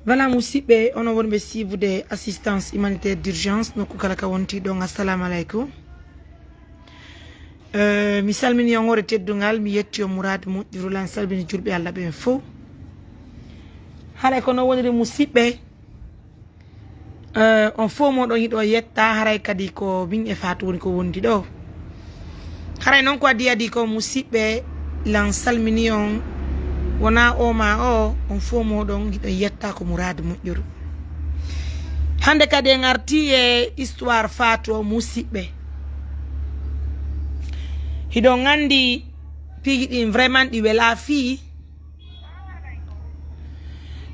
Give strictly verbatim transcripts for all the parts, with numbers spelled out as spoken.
Voilà, musiɓɓe, onon wonɓe siifude assistance humanitaire d'urgence, nokku kala ka wonti ɗon, assalamu aleykum. Eh, mi salmini on hoore teddungal, mi yetti on muraadu moƴƴuru lan, salmini julɓe Allah ɓen fow. Haray ko non woniri musiɓɓe, eh, on fow moɗon hiɗo yetta, haray kadi ko min e Faatu woni ko wondi ɗo. Haray non ko adii adii ko musiɓɓe lan salmini on, wona o ma o, on fow moɗon hiɗon yetta ko muraadu moƴƴuru. Hande kadi en arti e histoire Faatu o musiɓɓe. Hiɗon andi piiji ɗin vraiment ɗi wela fii.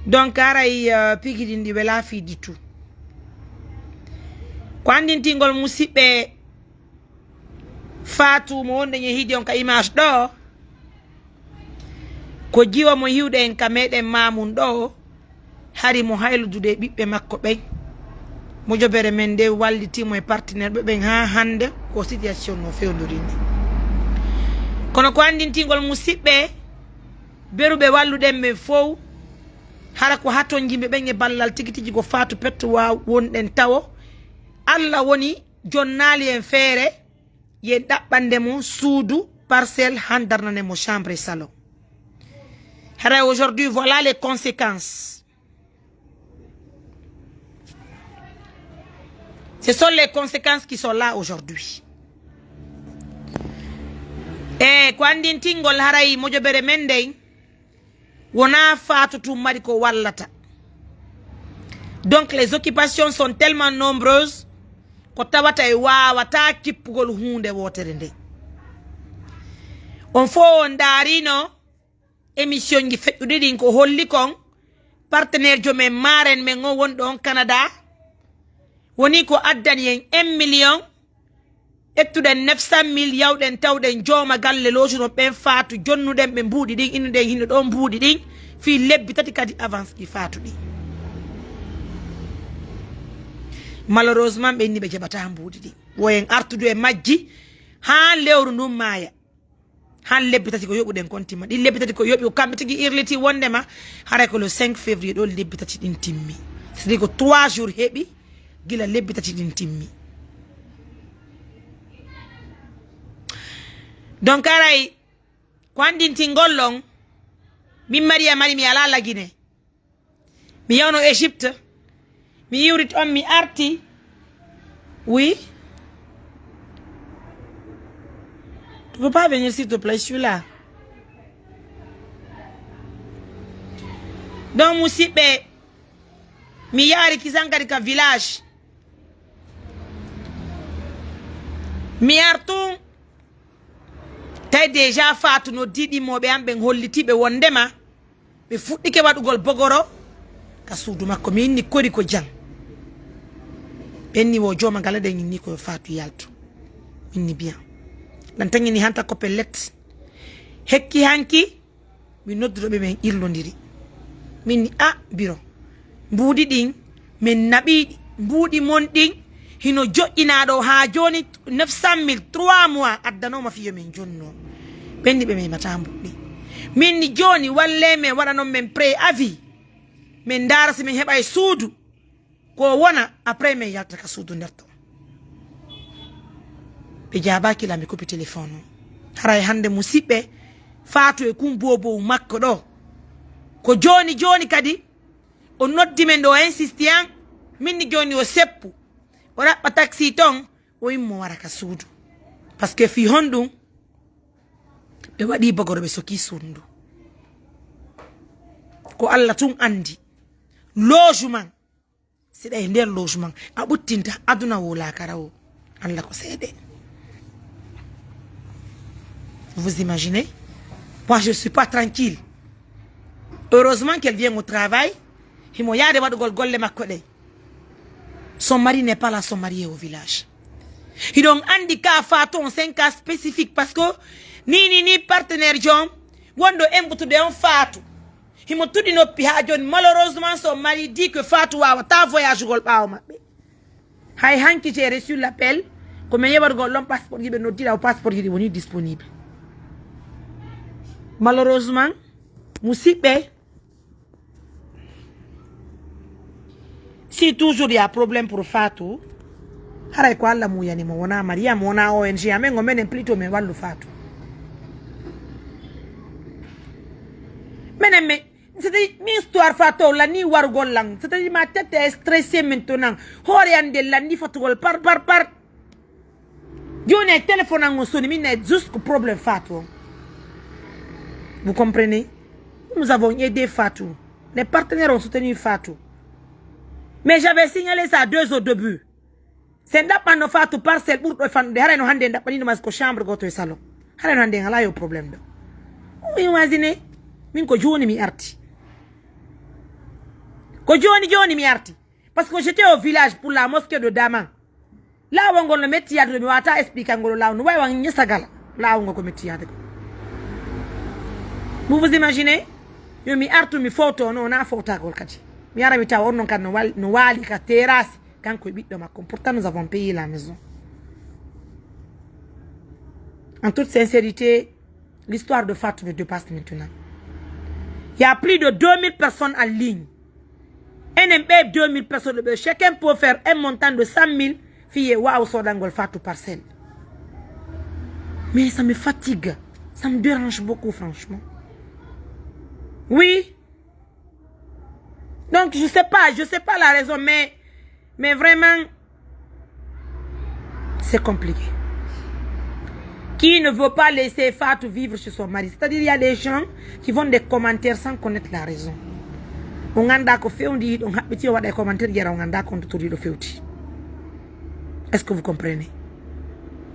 Donc haray, euh, piiji ɗin ɗi wela fii du tout. Ko andintingol musiɓɓe Faatu mo wonɗen e hiɗi on ka image ɗo, ko jiwo mo hiwɗen ka meɗen Mamun ɗo, hari mo hayludude e ɓiɓɓe makko ɓen. Mojobere men nde walliti mo e partenaire ɓe ɓen haa hande ko situation no fewndori ni. Kono ko andintingol musiɓɓe, beruɓe walluɗen ɓen fow, hara ko hatonjimɓe ɓen e ballal tigi tigi ko Faatu Petto wa wonɗen tawo. Allah woni jonnaali en feere, yen ɗaɓɓande mo suudu, parcelle, han darnane mo chambre et salon. Haray aujourd'hui, voilà les conséquences. Ce sont les conséquences qui sont là aujourd'hui. E ko andintingol haray mojobere men nden, wona Faatu tun mari ko wallata. Donc les occupations sont tellement nombreuses ko tawata e waawata kippugol huunde wootere nde. On fow on ndaarino émission ji feƴƴuɗi ɗin ko holli kon partenaire jo men maaren men on wonɗo on Canada woni ko addani en un million. Ƴettuɗen neuf cent mille, yawɗen tawɗen jooma galle lootuɗon ɓen Faatu, jonnuɗen ɓe mbuuɗi ɗin, innuɗen hino ɗon mbuuɗi ɗin, fii lebbi tati kadi avance ɗi Faatu ɗin. Malheureusement, ɓe inni ɓe jaɓataa mbuuɗi ɗin. Wo en artudu e majji haa lewru ndun maaya. Han lebbi tati ko yoɓuɗen kon timma. Ɗin lebbi tati ko yoɓi, ko kamɓe tigi irliti wondema haray ko le cinq février ɗo lebbi tati ɗin timmi. C'est-à-dire ko trois jours heɓi gila lebbi tati ɗin timmi. Donc haray ko andintingol on, min Maria Mari mi alaa Lagine. Mi yawno Égypte. Mi iwrit on, mi arti. Oui. Tu peux pas venir, s'il te plaît, je suis là. Donc, musiɓɓe, mi yaari kisan kadi ka village. Mi artu. Tawi déjà Faatu noddii ɗimmooɓe an ɓen, hollitiiɓe wondema ɓe fuɗɗike waɗugol bogoro ka suudu makko. Mi inni kori ko jan. Ɓen ni wo jooma gala ɗen inni ko yo Faatu yaltu. Min ni bien. Ɗan tan inni hanta ko pellet. Hekki hanki, mi nodduɗo ɓe men irlondiri. Min ni, "A, biro, mbuuɗi ɗin, men naɓii ɗi. Mbuuɗi mon ɗin, hino joƴƴinaa ɗo haa jooni, neuf cent mille, trois mois, addanooma fii yo men jonno. Ɓen ni ɓe men heɓataa mbuuɗi." Min ni, "Jooni, wallee men, waɗanon men préavis. Men ndaara si men heɓay suudu." Ko wona, après men yaltata ka suudu nder ton. Ɓe jaabaaki lan, mi kupi téléphone o. Haray hande musiɓɓe, Faatu e kun bobow makko ɗo. Ko jooni jooni kadi, o noddi men ɗo, o insisti an, min ni jooni o seppu. O ɗaɓɓa taxi ton, o immo wara ka suudu. Parce que fii honɗun, ɓe waɗii bogoro ɓe sokii suudu ndu. Ko Alla tun andi. Logement. Si ɗa e nder logement, a ɓuttinta aduna wo laakara wo. Alla ko seede. Vous imaginez? Moi, je suis pas tranquille. Heureusement qu'elle vient au travail. Himo yaade waɗugol golle makko ɗen. Son mari n'est pas là, son mari est au village. Hiɗon andi ka Faatu on, c'est un cas spécifique parce que ni, ni, ni partenaire jom, wonɗo embutude on Faatu. Himo tuɗi noppi haa jooni. Malheureusement, son mari dit que Faatu waawataa voyagugol ɓaawo maɓɓe. Hay hanki, j'ai reçu l'appel. Ko men yeɓatugol ɗon passeport ji, ɓe noddira o passeport ji ɗi woni disponible. Malheureusement, musiɓɓe, Si toujours il y a problème pour Fatou, haray ko Alla muuyani mo, wona Mariam, wona O N G, amen o menen plutôt men wallu Fatou. Menen men, c'est-à-dire, min histoire Fatou o lanni warugol lan, c'est-à-dire ma tête est stressée maintenant, hoore an nde lanni fatugol par, par, par. Jooni e téléphone an o soni, min ne juste ko problème Fatou on. Vous comprenez? Nous avons aidé Fatou. Les partenaires ont soutenu Fatou. Mais j'avais signalé ça deux au début. Si en ɗaɓɓanno Fatou parcelle ɓurɗo e fanɗude, haray no hannde en ɗaɓɓanino mas ko chambre gooto e salon. Haray no hannde en alaa yo problème ɗo. Vous imaginez? Min ko jooni mi arti. Ko jooni jooni mi arti. Parce que j'étais au village pour la mosquée de Daman. Laawol ngol no metti yahdude, mi waawataa expliquer ngol laawol, no wayi wan ñesagala. Laawol ngol ko metti yahde ko. Vous vous imaginez? Yo mi artu, mi fowto, no wonaa fowtagol kadi. Mi ara mi tawa on non kadi no wal-, no waali ka terrasse, kanko e ɓiɗɗo makko. Pourtant, nous avons payé la maison. En toute sincérité, l'histoire de Fatou me dépasse maintenant. Il y a plus de deux mille personnes en ligne. Enen ɓe deux mille personnes ɓe, chacun peut faire un montant de cent mille fii e waaw soodangol Fatou parcelle. Mais ça me fatigue, ça me dérange beaucoup, franchement. Oui. Donc, je sais pas, je sais pas la raison, mais, mais vraiment, c'est compliqué. Qui ne veut pas laisser Fatou vivre chez son mari. C'est-à-dire, il y a des gens qui font des commentaires sans connaître la raison. On anda ko fewndi, on haɓɓiti, o waɗa e commentaire, jara on anda ko on tottori ɗo fewti. Est-ce que vous comprenez?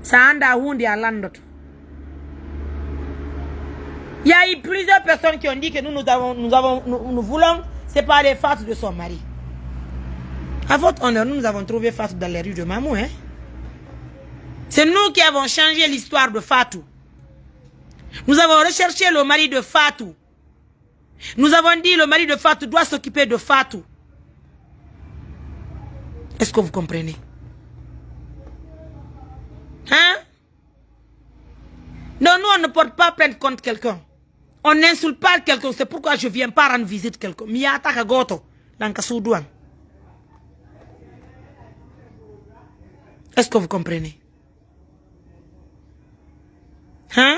Sa anda huunde a landoto. Il y a eu plusieurs personnes qui ont dit que nous, nous avons, nous avons, nous, nous voulons séparer Fatou de son mari. À votre honneur, nous, nous avons trouvé Fatou dans les rues de Mamou, hein. C'est nous qui avons changé l'histoire de Fatou. Nous avons recherché le mari de Fatou. Nous avons dit le mari de Fatou doit s'occuper de Fatou. Est-ce que vous comprenez? Hein? Non, nous, on ne porte pas plainte contre quelqu'un. On n'insulte pas quelqu'un. C'est pourquoi je viens pas rendre visite quelqu'un. Mi yaataka goto lanka suudu an. Est-ce que vous comprenez? Hein?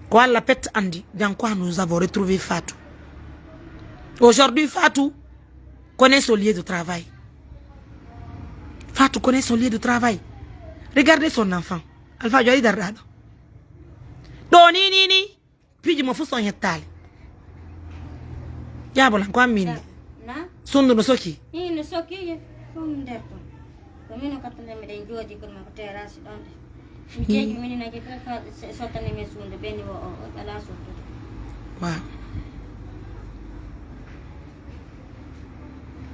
Ko Alla pet andi dans quoi nous avons retrouvé Fatou. Aujourd'hui, Fatou connaît son lieu de travail. Fatou connaît son lieu de travail. Regardez son enfant. Alpha Joy Dardado. Ɗo ni, ni, ni. Piiji mo fof son hettaali. Jaabolan ko an min. Na? Sunndu no soki? Ii, no soki, fof nder ton. Ko min o kattude miɗen jooɗi kono ko terrasse ɗon de. Mi jeeji minin aji fof fa-, se-, sottani min suudu ɓeni o, o, o, alaa sottude. Waaw.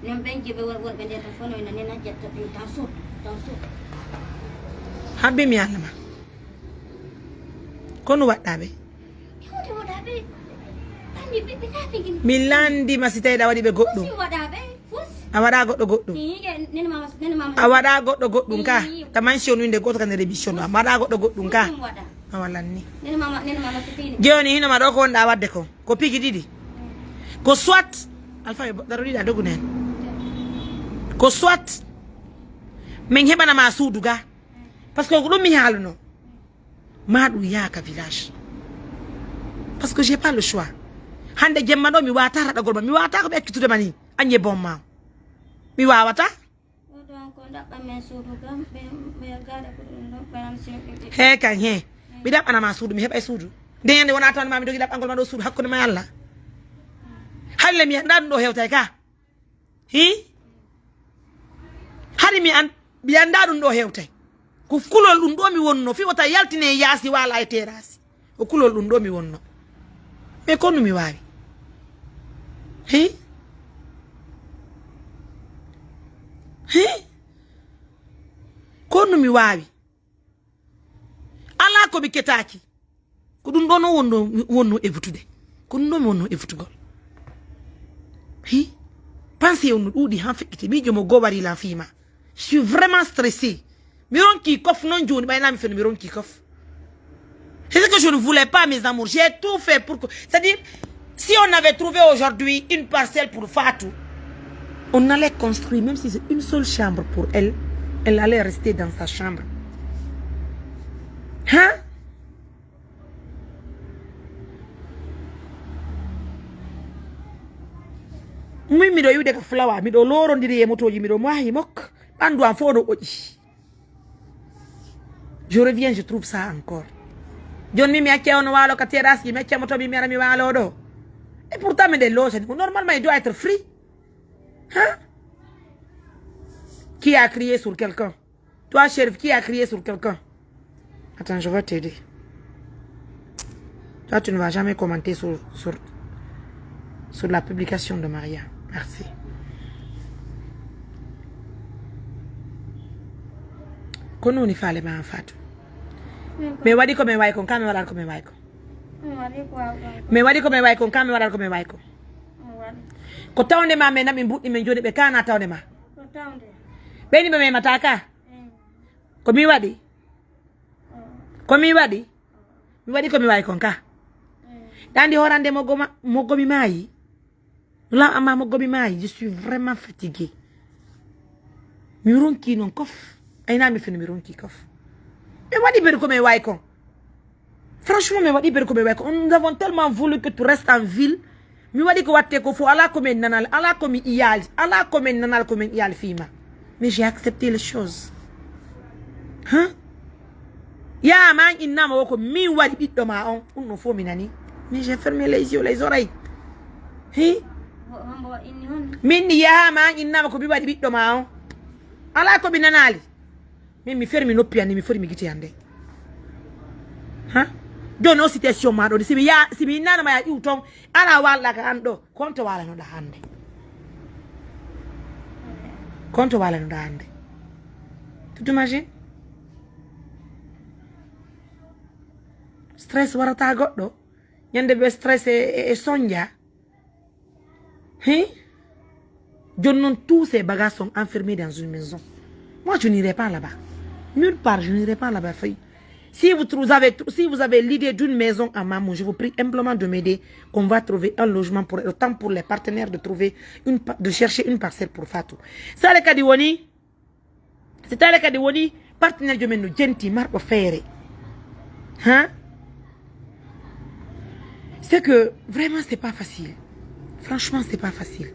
Non ɓen jiɓe won-, wonɓe nder ton fof no ina nena jetta ɗum tan sottu, tan sottu. Habbi mi annama. Ko no waɗɗaa ɓe? Mi lanndii ma si tawii ɗa waɗi ɓe goɗɗum. A waɗaa goɗɗo goɗɗum ka. Taman si on winde gooto kan e remission ɗo. A waɗaa goɗɗo goɗɗum ka. A walanni. Jooni hino ma ɗo ko wonɗaa waɗde ko. Ko piiji ɗiɗi. Ko soit, Alpha e daro ɗiɗa dogu nen. Ko soit, min heɓana ma suudu ga. Parce que ko ɗum mi haaluno. Ma ɗum yaaka village. Parce que j'ai pas le choix. Hannde jemma ɗo mi waata raɗagol ma. Mi waata ko ɓe accitude ma ni. Añe bon ma. Mi waawata. He kan he. Mi ɗaɓɓana ma suudu, mi heɓay suudu. Nde ñande wona tan ma mi dogi ɗaɓɓangol ma ɗo suudu hakkunde ma e Alla. Halle mi annda ɗum ɗo hewtay ka. Hi? Hari mi an-, mi annda ɗum ɗo hewtay. Ko kulol ɗum ɗo mi wonno, fi wota yaltine yaasi waala e terrasse. Ko kulol ɗum ɗo mi wonno. Mais ko no mi waawi? Hi? Hi? Ko no mi waawi? Alaa ko mi ketaaki. Ko ɗum ɗo no wonno, wonno e futude. Ko ɗum ɗo mi wonno e futugol. Hi? Pensée on no ɗuuɗi han feƴƴiti. Miijo mo goo wari lan fii ma. Je suis vraiment stressée. Mi ronki kof non jooni, ɓay naa mi feno mi ronki kof. C'est ce que je ne voulais pas, mes amours. J'ai tout fait pour que, c'est-à-dire, Si on avait trouvé aujourd'hui une parcelle pour Fatou, on allait construire, même si c'est une seule chambre pour elle, elle allait rester dans sa chambre. Hein? Min miɗo iwde ka fulawa, miɗo lorondiri e motooji, miɗo maayi mok. Ɓandu am fof no ƴoƴi. Je reviens, je trouve ça encore. Joni min mi acca on waalo ka terrasse ji, mi acca moto mi ara mi waalo ɗo. Et pourtant miɗen lootani mo. Normalement, il doit être free. Hein? Qui a crié sur quelqu'un? Toi, Chérif, qui a crié sur quelqu'un? Attends, je vais t'aider. Toi, tu ne vas jamais commenter sur, sur, sur la publication de Maria. Merci. Ko non woni faale ma, Fatou? Min ko Mi waɗi ko mi wayi kon, ka mi waɗata ko mi wayi kon. Mi waɗi ko a waɗi. Mi waɗi ko mi wayi kon, ka mi waɗata ko mi wayi kon. Mi waɗi. Ko tawnde ma, men naɓi mbuɗɗi men joni, ɓe kana tawnde ma. Ko tawnde. Ɓe ni ɓe memata ka. Mm. Ko mi waɗi. Mm. Ko mi waɗi. Mi waɗi ko mi wayi kon ka. Mm. Ɗandi horande mo goma, mo gomi maayi. Wala amma mo gomi maayi, je suis vraiment fatiguée. Mi ronki non kof. Ayna mi fini mi ronki kof. Mi waɗi ɓe ko mi wayi kon. Franchement, mi waɗi ɓe ko mi wayi kon. Nous avons tellement voulu que tu restes en ville. Mi waɗi ko watte ko fof, ala ko min nanal, ala ko mi iyali, ala ko min nanal, ko min iyali fii ma. Mais j'ai accepté les choses. Hein? Yaama an innama wo ko min waɗi ɓiɗɗo ma on, ɗum ɗon fof mi nani. Mais j'ai fermé les yeux, les oreilles. Hi? Min ni yaama an innama ko mi waɗi ɓiɗɗo ma on. Ala ko mi nanali. Min mi fermi noppi an, mi fermi gite an de. Ha? Joni o situation ma ɗo, si mi ya, si mi innanama ya iw ton, ala walɗa ka an ɗo, konto walanoɗa hande. Konto walanoɗa hande. Tu t'imagines? Stress warata goɗɗo. Ñande ɓe stress e, e, e sonja. Hein? Joni non, tous ces bagages sont enfermés dans une maison. Moi, je n'irai pas là-bas. Nulle part, je n'irai pas là-bas. Fait, si vous trou-, avez, si vous avez l'idée d'une maison à Mamou, je vous prie humblement de m'aider. On va trouver un logement pour, autant pour les partenaires de trouver une pa-, de chercher une parcelle pour Fatou. Sale kadi woni, si tawii kadi woni partenaire jo men no jenti, marɗo feere. Hein? C'est que vraiment, c'est pas facile. Franchement, c'est pas facile.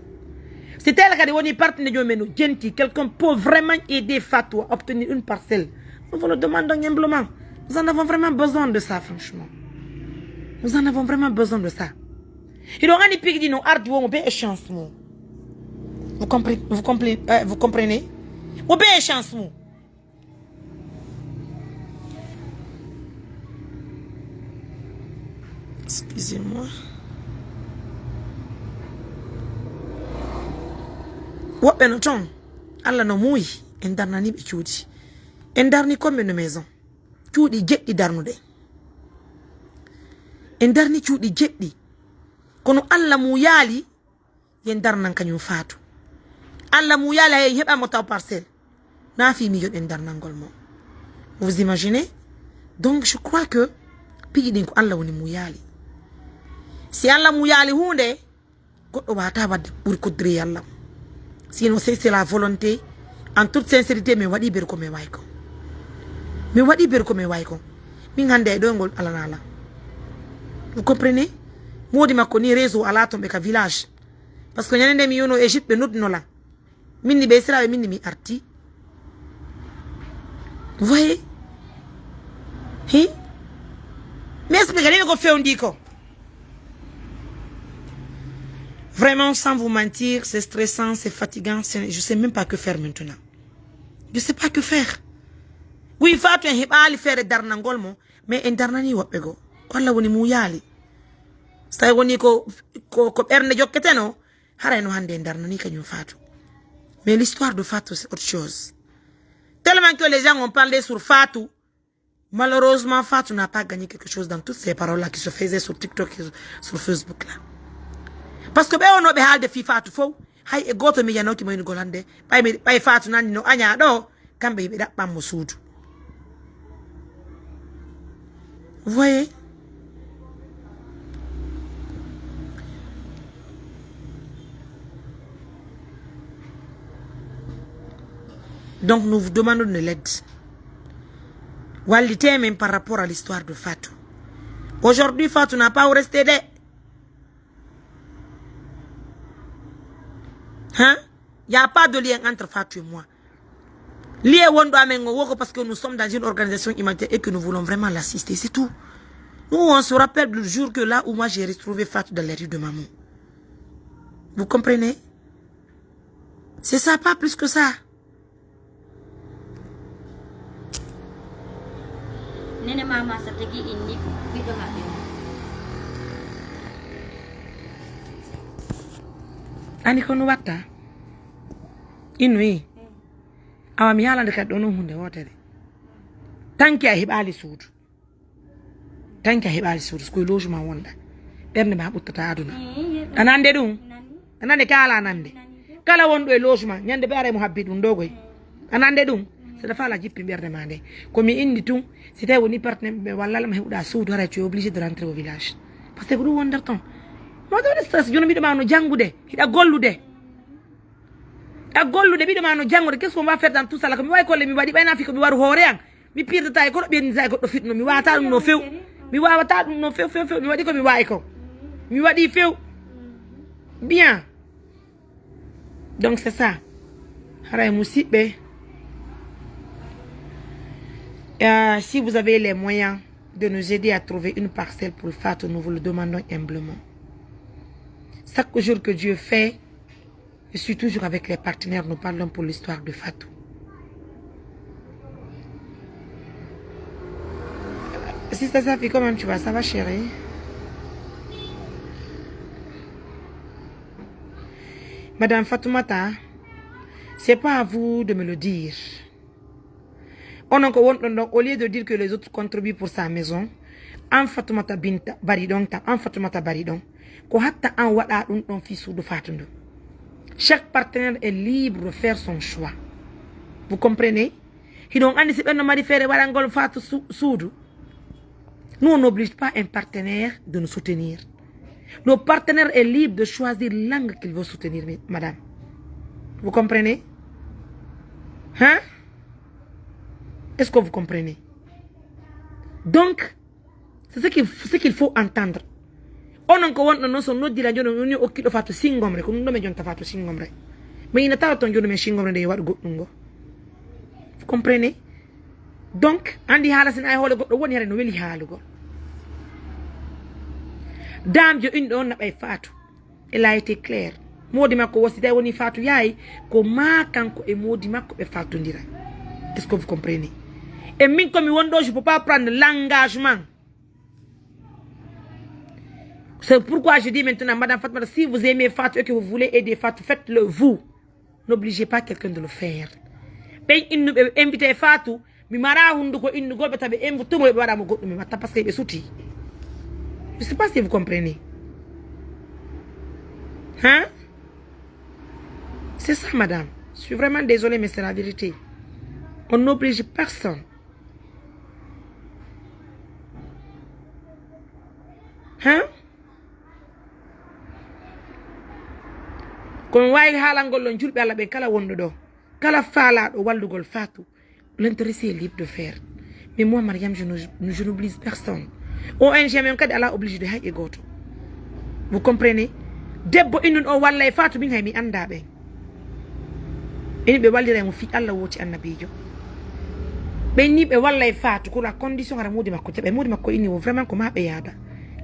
Si tawii kadi woni partenaire jo men no jenti, quelqu'un peut vraiment aider Fatou à obtenir une parcelle. Nous vous le demandons humblement. Nous en avons vraiment besoin de ça, franchement. Nous en avons vraiment besoin de ça. Hiɗon anndi piiji ɗin no ardi woo mo bee e chance mum. Vous compre-, vous compre-, euh, vous comprenez? Mo bee e chance mum. Excusez-moi. Woɓɓe no ton, Allah no muuyi, en darnanii ɓe cuuɗi. En darnii combien de maison? Cuuɗi jeɗɗi darnuɗen. En darnii cuuɗi jeɗɗi. Kono Allah muuyaali, yen darnan kañum Faatu. Allah muuyaali hay en heɓaama taw parcelle. Na fii miijoɗen darnangol mo. Vous imaginez? Donc, je crois que piiji ɗin ko Allah woni muuyaali. Si Allah muuyaali huunde, goɗɗo waawataa waɗde ɓuri kuddiree Allah. Sinon, c'est, c'est la volonté. En toute sincérité, mi waɗii ɓe ko mi waawi kon. Mi waɗii ɓe ko mi waawi kon. Min hannde e ɗo ngol alanaala. Vous comprenez? Moodi makko ni réseau alaa ton ɓe ka village. Parce que ñande nde mi yonoo Égypte, ɓe nodduno lan. Min ni ɓe siraaɓe, min ni mi arti. Vous voyez? Hi? Mi explique, ko fewndi ko. Vraiment, sans vous mentir, c'est stressant, c'est fatigant, c'est, je sais même pas que faire maintenant. Je sais pas que faire. Oui, Faatu en heɓaali feere darnangol mo, mais en darnanii woɓɓe goo. Ko Allah woni muuyaali. So tawi woni ko, ko, ko ɓernde jokketeno, haray no hannde en darnanii kañum Faatu. Mais l'histoire de Fatou, c'est autre chose. Tellement que les gens ont parlé sur Fatou, malheureusement, Fatou n'a pas gagné quelque chose dans toutes ces paroles-là qui se faisaient sur TikTok et sur Facebook là. Parce que ɓe wonooɓe haalde fii Fatou fow, hay e gooto miijanooki mo inugol hannde, ɓay mi, ɓay Fatou nanni no añaa ɗo, kamɓe hiɓe ɗaɓɓan mo suudu. Vous voyez? Donc nous vous demandons de l'aide. Wallitee men par rapport à l'histoire de Fatou. Aujourd'hui, Fatou n'a pas arrêté de. Hein? Il n'y a pas de lien entre Fatou et moi. Lien wonɗo amen o woko parce que nous sommes dans une organisation humanitaire et que nous voulons vraiment l'assister, c'est tout. Nous, on se rappelle du jour que là où moi j'ai retrouvé Fatou dans les rues de Mamou. Vous comprenez? C'est ça, pas plus que ça. Nene mama sa tegi inni ɓiɗɗo maɓɓe. Ani ko no watta? Innu i. Awa mi yaalande kadi ɗo non hunde wootere. Tanki a heɓaali suudu. Tanki a heɓaali suudu, ko e logement wonɗa. Ɓernde ma ɓuttata aduna. A nande ɗum? A nande kala a nande. Kala wonɗo e logement, ñande ɓe aray mo habbi ɗum ɗo goy. A nande ɗum? Saɗa faala jippi ɓernde ma nde. Ko mi indi tun, si tawi woni partenaire ɓe wallal ma heɓuɗa suudu, haray tu es obligé de rentrer au village. Parce que ko ɗum wonderton. Wata waɗa stress, jono mbiɗo ma no janngude, hiɗa gollude. A gollude ɓiɗɗo ma no janngude, qu'est-ce qu'on va faire dans tout ça là? Ko mi wawi kolle mi waɗi ɓayna fi ko mi waru hoore an. Mi pirdata e kono ɓennita e goɗɗo fitno, mi wawata ɗum no few. Mi wawata ɗum no few few few, mi waɗi ko mi wawi ko. Mi waɗi few. Bien. Donc c'est ça. Haray musidɓe, euh, si vous avez les moyens de nous aider à trouver une parcelle pour Fatou, nous vous le demandons humblement. Chaque jour que Dieu fait, je suis toujours avec les partenaires, nous parlons pour l'histoire de Fatou. Sister Safi, comment tu vas? Ça va, chérie? Madame Fatoumata, c'est pas à vous de me le dire. Onon ko wonɗon ɗon, au lieu de dire que les autres contribuent pour sa maison, an Fatoumata Binta bari ɗon, ta an Fatoumata bari ɗon. Ko hatta an waɗa ɗum ɗon fii suudu Fatou ndu. Chaque partenaire est libre de faire son choix. Vous comprenez? Hiɗon andi si ɓen no mari feere waɗangol Fatou su- suudu. Nous, on n'oblige pas un partenaire de nous soutenir. Le partenaire est libre de choisir l'angle qu'il veut soutenir, mi- madame. Vous comprenez? Hein? Est-ce que vous comprenez? Donc, c'est ce qu'il, ce qu'il faut entendre. Onon ko wonɗon non so noddira jono woni okkiɗo Fatou singomre, ko ɗum ɗo mi jonta Fatou singomre. Mais ina tawa ton jono men singomre nde yo waɗu goɗɗum ngo. Vous comprenez? Donc, andi haala sin ay hoole goɗɗo woni hare no weli haalugol. Dame jo inɗo on naɓay Fatou. Elle a été claire. Moodi makko wosi tawi woni Fatou yaay ko maa kanko e moodi makko ɓe faltondira. Est-ce que vous comprenez? Et min ko mi wonɗo, je peux pas prendre l'engagement. C'est pourquoi je dis maintenant, Madame Fatma, si vous aimez Fatou et que vous voulez aider Fatou, faites-le vous. N'obligez pas quelqu'un de le faire. Ɓen innuɓe ɓe invité Fatou, mi mara hunduko innugol ɓe taɓe invu tumo ɓe waɗa mo goɗɗum mi watta parce que ɓe suti. Je sais pas si vous comprenez. Hein? C'est ça, madame. Je suis vraiment désolée, mais c'est la vérité. On n'oblige personne. Hein? Kono waawi haalangol ɗon julɓe Allah ɓen kala wonɗo ɗo, kala faalaaɗo wallugol Fatou, l'intéressé est libre de faire. Mais moi, Mariam, je ne, je n'oblige personne. O N G men kadi alaa obligé de hay e gooto. Vous comprenez? Debbo innun o walla e Fatou, min hay mi annda ɓen. Eni ɓe wallira mo fii Allah wooti annabiijo. Ɓen ni ɓe walla e Fatou, ko la condition hara moodi makko jaɓa. Moodi makko inni o vraiment ko ma ɓe yaada.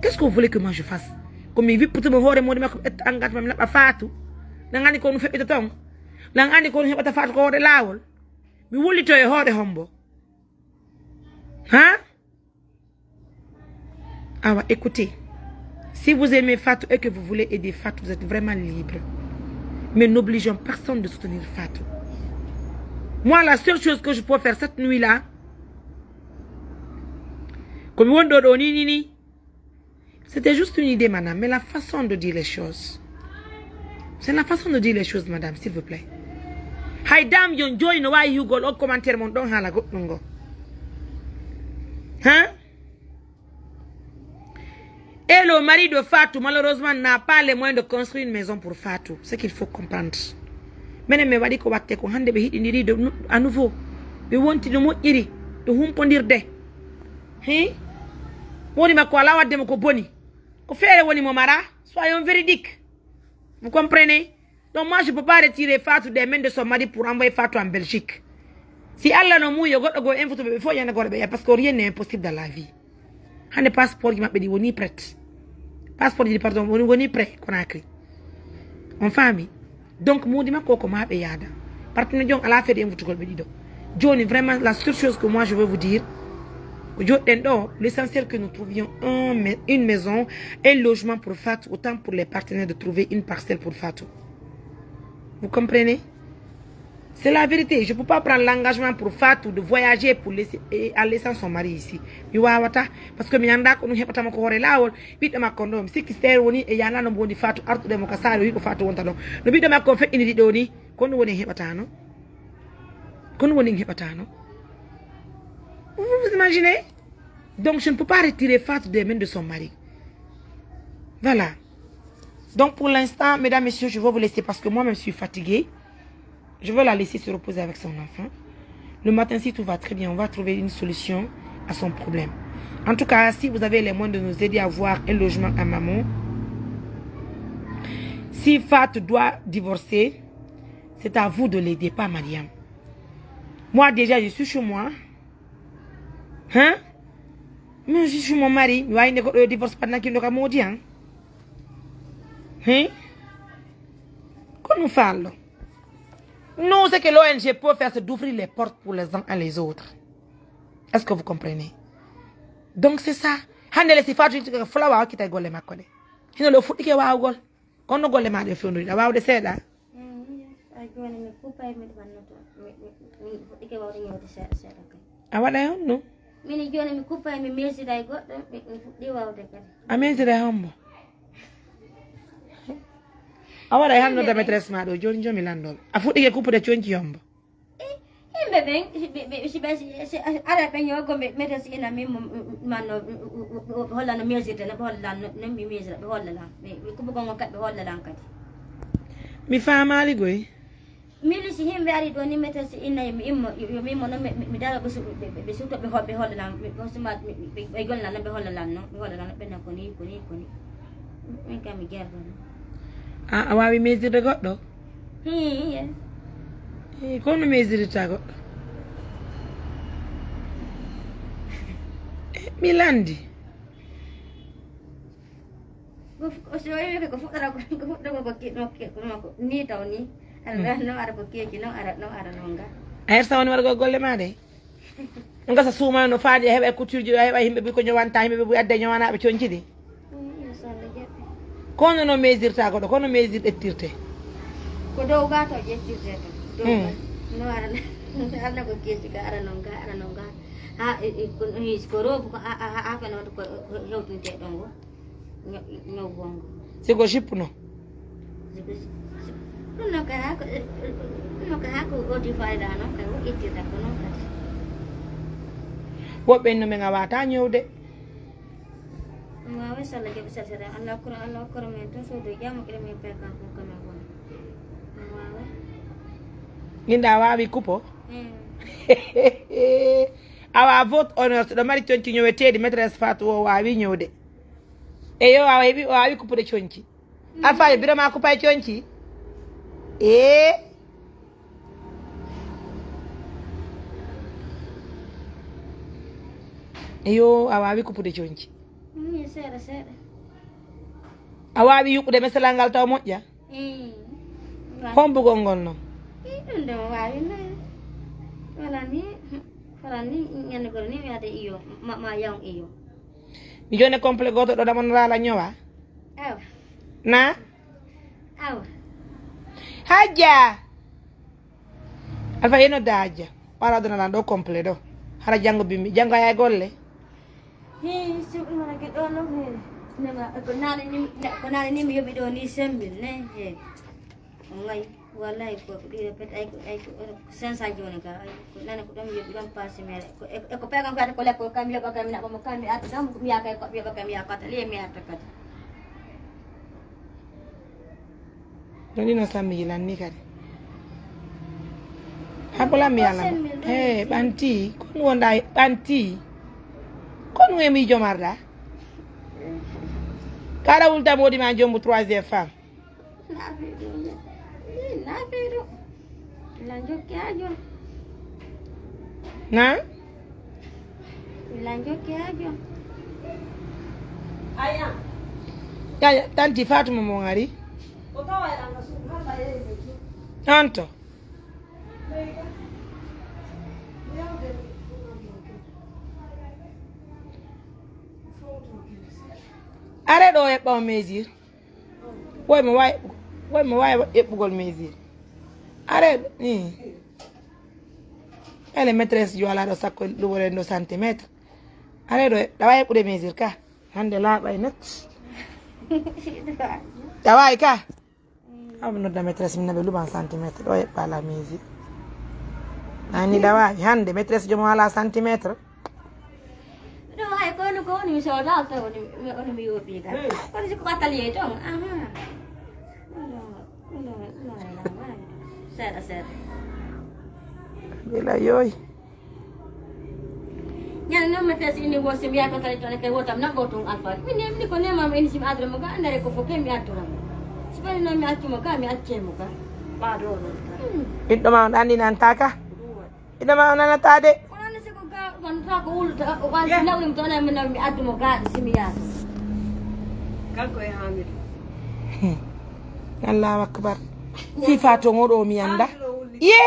Qu'est-ce que vous voulez que moi je fasse? Ko mi wipputumo hoore moodi makko, mi ƴetta engagement mi naɓa Fatou. Nan andi ko no feɓɓita ton. Nan andi ko no heɓata Fatou ko hoore laawol. Mi wullito e hoore hombo. Hein? Awa, écoutez. Si vous aimez Fatou et que vous voulez aider Fatou, vous êtes vraiment libre. Mais n'obligeons personne de soutenir Fatou. Moi, la seule chose que je peux faire cette nuit-là, ko mi wonɗo ɗo ni, ni, ni, c'était juste une idée, madame, mais la façon de dire les choses. C'est la façon de dire les choses, madame, s'il vous plaît. Hay Dame Dion jooni no waawi hugol on commentaire mon ɗon haala goɗɗum ngo. Hein? Et le mari de Fatou, malheureusement, n'a pas les moyens de construire une maison pour Fatou. Ce qu'il faut comprendre. Menen men waɗi ko watte kon, hannde ɓe hiɗindiri de nu-, à nouveau. Ɓe wonti no moƴƴiri, no humpondirde. Hein? Woni makko alaa waɗde mo ko boni. Ko feere woni mo mara, soyons véridiques. Vous comprenez? Donc moi, je peux pas retirer Fatou des mains de son mari pour envoyer Fatou en Belgique. Si Allah no muuyo goɗɗo goo en foto ɓe fof yana gore ɓe, parce que rien n'est impossible dans la vie. Hannde passeport ji maɓɓe ɗi woni prête. Passeport ji ɗi, pardon, woni, woni prêt Conakry. On faami? Donc, modi makko ko maa ɓe yaada. Partenaire jon alaa fedde en wutugol ɓe ɗiɗo. Jooni, vraiment, la seule chose que moi je veux vous dire, ko joɗɗen ɗo, l'essentiel que nous trouvions un mai-, une maison, un logement pour Fatou, autant pour les partenaires de trouver une parcelle pour Fatou. Vous comprenez? C'est la vérité. Je peux pas prendre l'engagement pour Fatou de voyager pour laisser, et en laissant son mari ici. Mi wawata, parce que mi annda ko ɗum heɓata mo ko hoore laawol. Ɓiɗɗo makko on ɗo, mi sikki si tawi woni e yana no mbo woni Fatou artude mo ka saare, o wi ko Fatou wonta ɗon. No ɓiɗɗo makko on feƴƴiniri ɗo ni, ko ɗum woni en heɓata no? Ko ɗum woni en heɓata no? Vous vous imaginez? Donc je ne peux pas retirer Fatou des mains de son mari. Voilà. Donc pour l'instant, mesdames, messieurs, je vais vous laisser parce que moi-même je suis fatiguée. Je vais la laisser se reposer avec son enfant. Le matin, si tout va très bien, on va trouver une solution à son problème. En tout cas, si vous avez les moyens de nous aider à voir un logement à Maman, si Fatou doit divorcer, c'est à vous de l'aider, pas Mariam. Moi, déjà, je suis chez moi. Hein? Mais je suis mon mari. Mi waawi nde goɗɗo yo divorce pendant que mi ɗo ka moodi, hein? Hein? Ko ɗum faallo. Non, ce que l'O N G peut faire, c'est d'ouvrir les portes pour les uns et les autres. Est-ce que vous comprenez? Donc c'est ça. Hannde le si Fatou yiɗi ko fulawa okkita e golle makko ɗe. Hino le o fuɗɗike waawugol. Kono golle maa ɗe fewndori, a waawde seeɗa. Mm, ay, jooni mi kuppay, miɗo wannoto. Mi, mi, mi fuɗɗike waawde ñawde seeɗa, seeɗa kay. A waɗa e honno? Min jooni mi kuppay, mi meesida e goɗɗo, mi, mi fuɗɗi waawde kadi. A meesida e hombo? A waɗa e hanno da maîtresse maa ɗo, jooni jooni mi lanndoo. A fuɗɗike kuppude conci hombo? Eh, yimɓe ɓen, si ɓe, ɓe, si ɓe, si, si, ara ɓe ñoogo, ɓe, ɓe resi ina min mo, man no, ɓe holla no mesirde, no ɓe holla lan, no, no mi mesira, ɓe holla lan. Mi, mi kuɓugol ngol kadi, ɓe holla lan kadi. Mi faamaali goy. Min si yimɓe ari ɗo ni, mi resi ina, yo mi immo, yo, yo mi immo no, mi, mi, mi dara ɓe su-, ɓe, ɓe, ɓe suuto, ɓe ho-, ɓe holla lan, ɓe, ɓe suma, ɓe, ɓe, ɓe golla lan, ɓe holla lan no, ɓe holla lan, ɓe na ko ni, ko ni, ko ni. Min kam mi gerɗo no. A, a waawi mesirde goɗɗo? Hii, ye. Eh, ko no mesirta goɗɗo? Eh, mi landi. Ko fu-, ko si o wi'i ko fuɗɗata ko, ko fuɗɗata ko ki-, no ki-, no ko ni taw ni. Ara, no ara ko keeci, no ara, no ara no nga. A hersa woni waɗugol golle maa ɗe? Ngasa suuma no faadi, a heɓa e couture ji, a heɓa yimɓe buy ko ñowanta, yimɓe buy adda ñowanaaɓe conci ɗi. Mm, so Allah jaɓi. Kono no mesirta ko ɗo, kono mesir ƴettirte. Ko dow ga to ƴettirte to. Dow ga. No ara, arna ko keeci ga, ara non ga, ara non ga. Ha, e, e, ko, e, ko robo ko a, a, a, a fano ko, ko hewtinte ɗon go. Ño-, ño bongo. Si ko jip no? Si ko jip. Ɗum no ka ha ko, ɗum no ka ha ko odi fayda non kay, wo ittirta ko non kadi. Woɓɓe no men a wata ñewde. Waawi sala jaɓi sala sala. Allah kura, Allah kura men tun so do jamu kira men pe kan ko kama won. Waawi. Inda waawi kupo? Mm. Awa vote honor so ɗo mari conci ñoweteeɗi maîtresse Fatou o waawi ñewde. Eyo, awa heɓi, o waawi kuppude conci. Alfaajo, biro ma kuppay conci? Ee? Eyo, a waawi kuppude conci. Mm, seeɗa, seeɗa. A waawi yuɓɓude meselal ngal taw moƴƴa? Mm. Hombugol ngol non? Ii, ɗum ɗo waawi no. Wala ni, wala ni, ñande goro ni mi wiyata iyo, ma, ma yaw iyo. Mi jone complet goto ɗo damo no raala ñowa. Awa. Na? Awa. Hajja. Alfa yeno da Hajja. Wala dona lan ɗo complet ɗo. Hara jango bimbi. Jango ay golle. Hi, suɓi mana ke ɗo no he. Nema ko nane ni, ko nane ni mi yoɓi ɗo ni sembil ne he. Ngay, wallahi ko, ko ɗi répète, ay ko, ay ko, cinq cents joni ka, ay ko nane ko ɗon yoɓi ɗon passe mere. Ko, e, e ko pegan ko ata ko lekko kam yoɓa kam naɓa mo kam mi arta kam mi yaka ko yoɓa kam yaka ta le mi arta kadi. Ɗon ino sammi yilan ni kadi. Habulam yalla. Hey, ɓanti. Kon wonɗa ɓanti. Kon we mi jomarɗa. Kala wulta modi ma jombo troisième femme. Nafiɗo. Ih, nafiɗo. Ila jokke ajo. Na? Ila jokke ajo. Aya. Ya, ya, tanti Fatuma mo ngari. Anto. Are ɗo e ɓaw mesure. Woy mo wawi, woy mo wawi eɓɓugol mesure. Are ni. Ele maîtresse jo ala ɗo sakko ɗuɓoren ɗo centimètre. Are ɗo ɗa wawi eɓɓude mesure ka. Hande laaɓay net. Ɗa wawi ka. Awa mi nodda maîtresse min naɓe luɓan centimètre ɗo eɓɓa la mesure. Ani ɗa wawi hande maîtresse jomo ala centimètre. Ɗum hay kono ko woni mi sooda alta woni mi woni mi yoɓi ka. Kono si ko atelier ton. Aha. Seeɗa seeɗa. Bila yoy. Ñande non mi fesi indi wo simi yato tali tali kay wotam na go tun alfa. Min ne min ko nema mi indi simi adra mo ga andare ko foke mi atura mo. Si bari non mi accu mo ga mi acce mo ga. Ba do non. Ɓiɗɗo ma on anndinanta ka? Ina ma o nanata de. Ko non si ko ga on ta ko wuluta o wan si nawlim to na mi nawmi addu mo ga simi yato. Kanko e Hamidu. Allahu akbar. Sifa to ngoɗo mi anda. Ye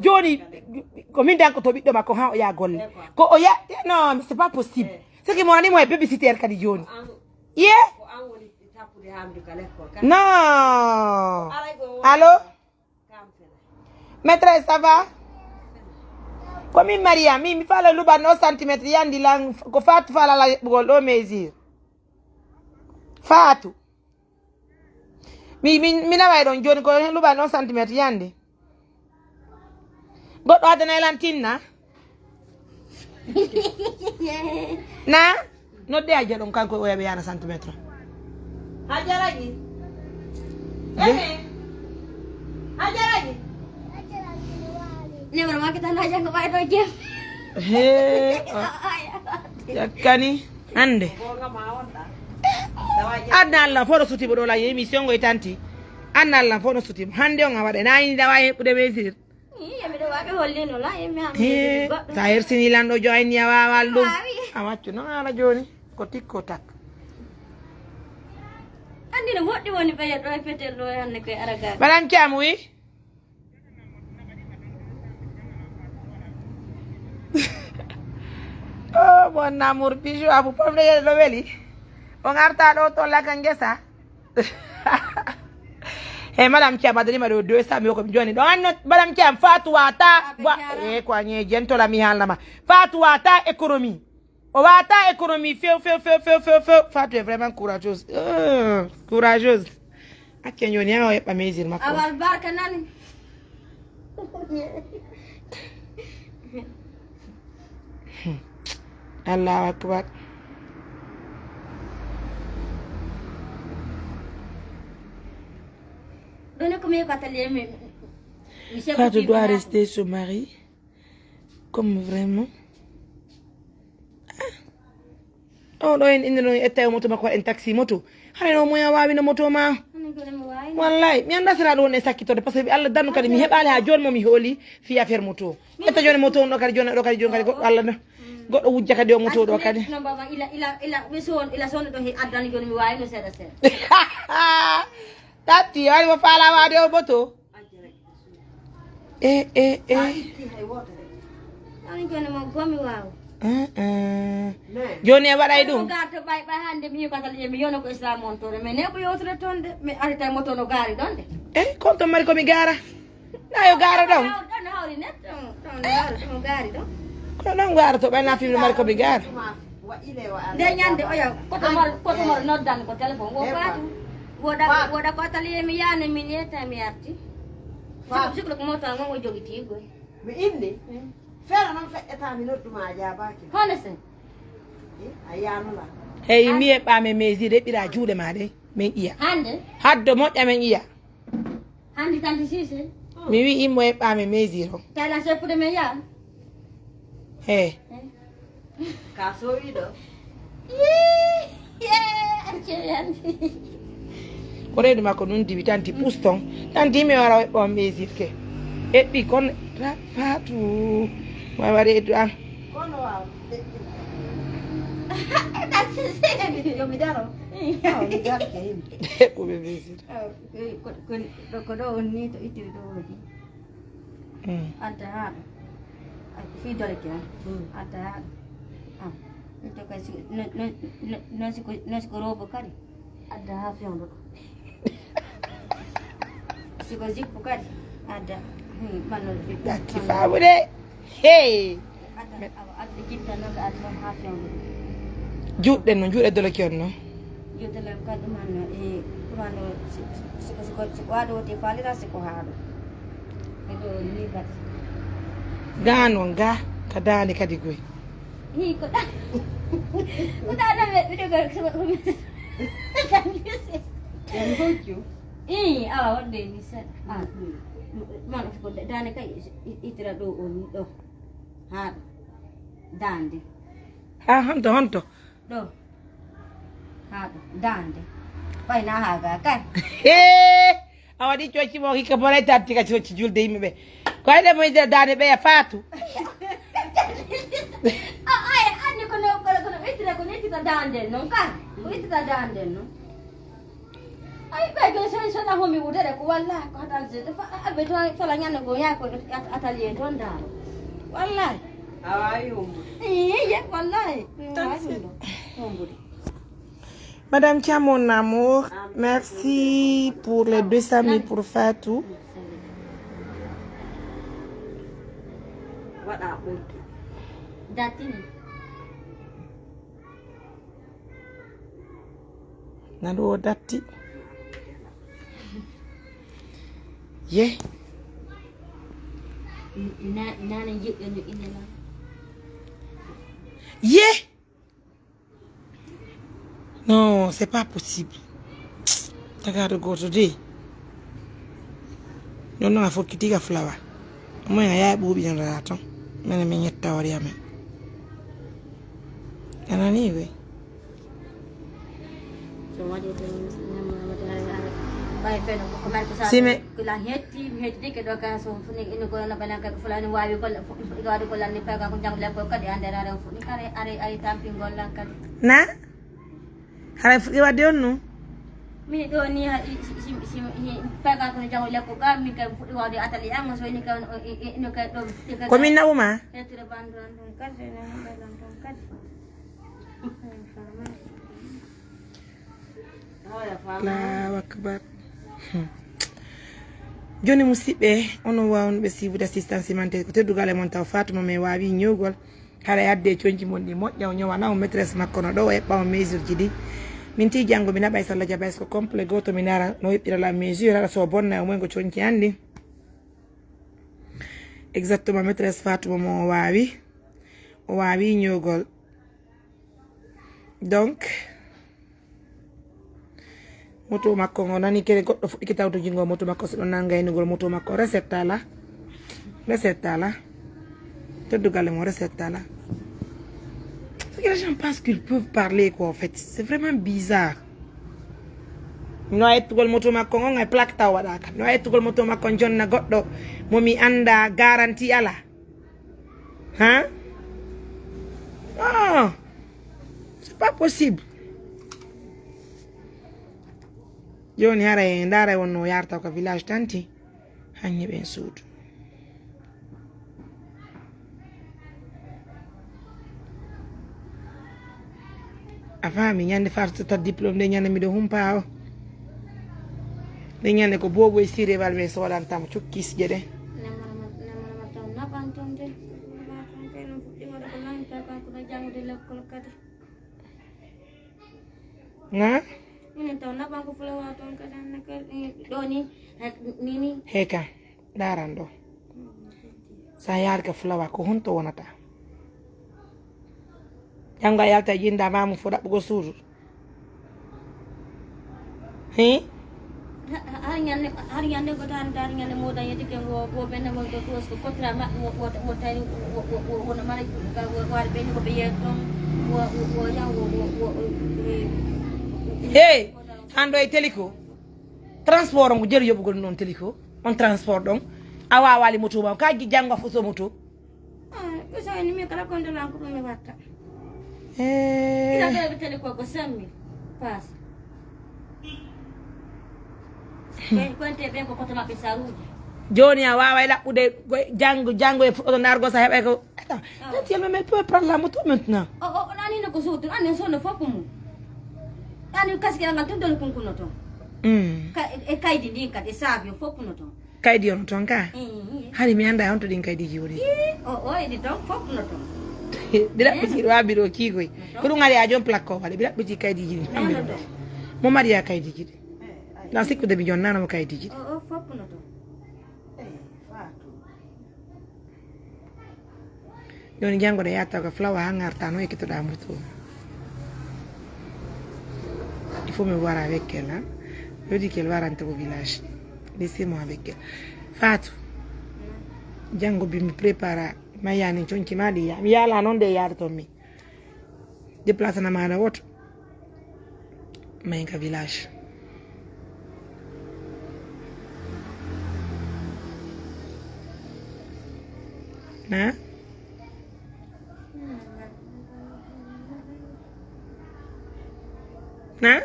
joni ko min dan ko to ɓiɗɗo makko ha o ya golle ko o ya. Non, mais c'est pas possible. C'est que mo ani mo e babysitter kadi joni. Ye. Non. Allô. Maîtresse, ça va? Ko min Maria, mi mi fala luɓan o centimètre yandi lan ko Fatu fala la yeɓɓugol ɗo mesure. Fatu. Mi mi mi naway ɗon joni ko luɓan o centimètre yandi. Goɗɗo addana lan tinna. Na nodde a jaɗon kanko o yaɓe yana centimètre. Hajaraji. Ehe. Hajaraji. Numéro makko tan haja ko ɓay ɗo jem. He. Yakkani hande. Adna allah fof no suti mo ɗo la émission ngoy tanti. Adna allah fof no suti mo hande on a waɗa nani dawa heɓɓude mesure. Ii, miɗo waɗi hollino la, e mi hammi Hee, goɗɗo. Sa hersini lanɗo jo ayni a waawal ɗum. Waawi. A waccu non ala jooni ko tikko tak. Anndi no woɗɗi woni ɓeya ɗo e fetel ɗo e hannde koye aragaɓe. Madame Thiam, oui. Oh mon amour bijou abu pomde yele ɗo weli. On arta ɗo to laka ngesa. Hey, madame Thiam, adani ma ɗo deux cent mille ko mi joni ɗo anno madame Thiam Fatou wata. E ko anye jentola mi halnama Fatou wata économie. O wata économie few few few few few few. Fatou est vraiment courageuse. Euh, courageuse. Acce joni ha o heɓɓa mesure makko. Awal barka nani. Allahu akbar. Ɗone ko mi heɓata le mi. Fatou doit rester son mari. Comme vraiment. On ɗo en inde ɗon etta e moto makko waɗen taxi moto. Hara no moya wawino moto ma. Wallahi mi anda sera ɗo woni e sakkitorde parce que Allah dannu kadi mi heɓali ha joni mo mi hooli fi affaire moto. Etta joni moto on ɗo kadi joni ɗo kadi joni kadi goɗɗo Allah na goɗɗo wujja kadi o moto ɗo kadi. No baba ila ila ila mi son ila son ɗo he addani joni mi wawino seeɗa seeɗa. Tatti wari mo faala wade o moto. E e e. Ani joni mo gomi waw. Joni e waɗay ɗum. Garto ɓay ɓay hande mi yibata le mi yono ko islam on tore mais ne ko yewtude toon de mi arita moto no gaari ɗon de. E kon to mari ko mi gaara. Na yo gaara ɗon. Ɗon hawri net ɗon ɗon hawri ɗon gaari ɗon. Ko ɗon gaara to ɓay na fimde mari ko mi gaara. Nde ñande oya koto mor koto mor noddan ko téléphone wo faatu. Woɗa woɗa ko atelier mi yaane min yetta mi arti. Siklo ko moto ngon o jogiti goy. Mi inni. Fera non feƴƴata mi nodduma a jabaki. Hone sen. A yanula. Hey mi e ɓame mesure ɓira juuɗe ma ɗe min ƴiya. Hande. Haddo moƴƴa min ƴiya. Hande tante sise. Mi wi'i mo eɓɓaami mesure o. Tala seppude men yaa. He. Ka sowi ɗo. Yee, yee, accee yandi. Ko reedu makko nun diwi, tanti pus ton. Tanti mi wara o eɓɓa on mesure ke. Eɓɓi kon ra-, Faatu. Mo wari eddu an. Kono waaw. Yo mi daro. Awa, mi daro ke yimɓe. Eɓɓuɓe mesure. Awa, ko, ko, ko, ko ɗo on ni to ittiri ɗo woni. Mm. Adda haa ɗo. Ay, fii dole ke on. Mm. Adda haa ɗo. Ah, mi to kay si, no, no, no, no si ko, no si ko robo kadi. Adda haa fewndo ɗo. Si ko zippu kadi. Adda. Hmm, manno. Dacci faamu de. Hey! Adda, awa, adda jippita non ka adda non haa fewndo. Juuɗe non, juuɗe doloki on non. Juuɗe lan ka ɗum han no, e, ɗum han no, si, si, si ko, si ko, si ko haa ɗo woti faalira, si ko haa ɗo. E ɗo ni kadi. Gaa non, gaa, ka daande kadi goy. Hii, ko ɗa, ko ɗa na ɓe, ɓe ɗo gar, so, Ii, awa, waɗde ni seeɗa. Ah, man, ko daande kay, i-, itira ɗo, o ni ɗo. Haa ɗo. Daande. Ha, honto, honto? Ɗo. Haa ɗo. Daande. Fay na haa ga kay. Hee! A waɗi coci mo hikka boray tatti ka coci julde yimɓe ɓe. Ko hayde mo nder daande ɓeya Faatu. A, ay, anni ko no, ko, ko no ittira, ko no ittita daande non kan. Ko ittita daande non. Ay, ɓe ko so, so na homi wudere ko wallahi ko hatan je. Fa, abe to fala ñande go ya ko at-, atelier ton daaro. Wallahi. A waawi hombude. Ii, ye, wallahi. Tan waawi ɗum ɗo. Hombude. Madame Thiam, mon amour, merci pour les deux cent mille pour Fatou. Waɗa ɓurɗo. Datini. Nanu o datti. Ye. Ina, ina ne jiɗɗo no ine lan. Ye. Non, c'est pas possible. Tagaaɗo gooto de. Non, non, a fokkiti ka fulawa. Omo en a yaay ɓuuɓi non rara ton. Mene min yetta wari amen. Anani we. Sime. Ko lan hetti, mi hettike ɗo ka so funi ino ko na balan ka fulani waawi ko, ko waɗi ko lan ni pega ko jangule ko kadi andere are funi kare are ay tampingol lan kadi. Na? Haray fuɗɗi waɗde on nu? Mi ɗo ni ha, i, si, si, si, i, pega ko jangule ko ka mi kay fuɗɗi waɗde atali an so ni ka, i, i, ino kay ɗo fuɗɗi kadi. Ko min naɓuma? Hettire bandu an ɗon kadi, ne hande lan ɗon kadi. Allahu akbar. Hmm. Joni, musiɓɓe, onon waawuɓe siifude assistance humanitaire, ko teddugal e mon taw Fatuma, mi waawi ñëwgol. Haray adde conci mon ɗi moƴƴa, o ñowana on maîtresse makko no ɗo, o eɓɓa on mesure ji ɗi. Min ti janngo, mi naɓay salla jaɓay ko complet gooto, mi nara no eɓɓira la mesure, hara so bonna o moy ko conci an ɗi. Exactement, maîtresse Fatuma mo o waawi. O waawi ñëwgol. Donc, moto makko ngo nani kere goɗɗo fuɗɗike tawto jingo moto makko, so ɗon nanga e nugol moto makko, recette ala. Recette ala. Teddugal mo recette ala. Ce que les gens pensent qu'ils peuvent parler, quoi, en fait. C'est vraiment bizarre. No a ettugol moto makko ngon, ay plaque taw waɗaka. No a ettugol moto makko jonna goɗɗo mo mi anda, garantie ala. Hein? Non, c'est pas possible. Joni haray, ndaray wonno yarta ko village tanti. Hanni ɓen suudu. A faami, ñande fartata diplôme de, ñande miɗo humpa o. De ñande ko boobo e sirewal ɓe soodantamo cukkisje de. Nemorama, nemorama taw naɓan ton de. Nemorama ton kay ɗum fuɗɗi waɗa ko langi taw kanko no janngude lekkol kadi. Na? Minen taw naɓan ko fulawa ton kadi, hannde kadi, ɗo ni, hay, ni, ni. Heka, ndaran ɗo. Sa yaari ka fulawa, ko honto wonata? Janngo a yalta e ƴinnda maamu fo ɗaɓɓugo suudu. Hii? Har ñande, har ñande ko tan, har ñande modan yedi ken wo, wo ɓen mo ko, ko, ko fotira ma, wo, wo, wo tawi, wo, wo, wo, wo no mara, ka, wo, wo ɓen ko ɓe yeeto, wo, wo, wo, ya, wo, wo, wo, eh, Hey, hando e teliko. Transport on ko jeru yoɓugol non teliko. On transport ɗon. A waawali moto ma, ka gi janngo a foto moto. Ah, ko sa ni mi kala ko ndo lan ko mi watta. Eh. Ila ɓe ɓe tele ko ko sammi. Pass. Ɓen ko ente ɓen ko koto maɓɓe saruuji. Jooni a waaway laɓɓude ko janngo, janngo e fuɗɗoto ndargo sa heɓay ko. Attends, Ah. Tanti, elle me met pas prendre la moto maintenant. O o o nani no ko suutu, ani so no foppu mu. Ani kaski angal tun dol kunkuno ton. Mm. Ka e kaydi ndin kadi e saabi o foppuno ton. Kaydi on ton ka? Hari mi anndaa honto ɗin kaydiiji woni. O o eɗi ton fof no ton. Mbiɗa ɓuti ɗo abbi ɗo kiigoy. Ko ɗum ari a jom plakko wala mbiɗa ɓuti kaydiiji ɗin. Mo mariya kaydiiji ɗi. Na sikkude mi jonnano mo kaydiiji ɗi. O o fof no ton. Joni janngo ɗo yatta ko flawa ha ngarta no ekkitoɗa mutu. Il faut me voir avec elle, hein. Je dis qu'elle va rentrer au village. Laissez-moi avec elle. Fatou. Janngo bi mi prépara ma yani conci ma ɗi ya mi yala non de yaade ton mi déplace na maɗa woto. Mayen ka village. Na? Na?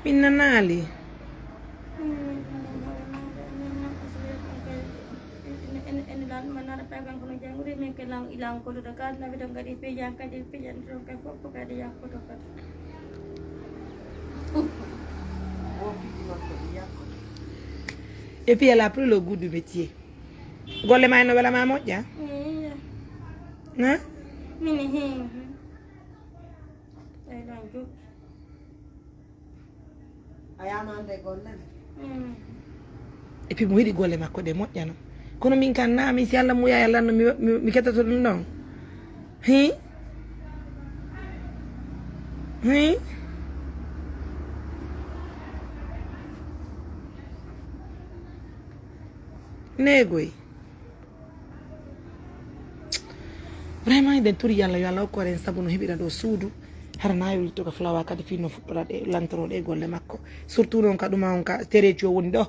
Min nanaali. Et puis elle a pris le goût du métier. Golle ma no wela ma moƴƴa? Eeya. Na? Mini hee. Tawi lan joɗɗi. A yaano hannde e golle ɗe? Mm. Et puis mo yiɗi golle makko ɗe moƴƴano. Kono min kan na min si Allah muya Allah no mi, mi, mi kettoto ɗum ɗon. Hi? Hi? Neegoy. Vraiment eɗen turi yalla yo allah hokku en sabu no heɓira ɗo suudu. Hara na yowlito ka flawa kadi fii no fuɗɗora ɗe lantoro ɗe golle makko. Surtout noon ka ɗuma on ka tereji o woni ɗo.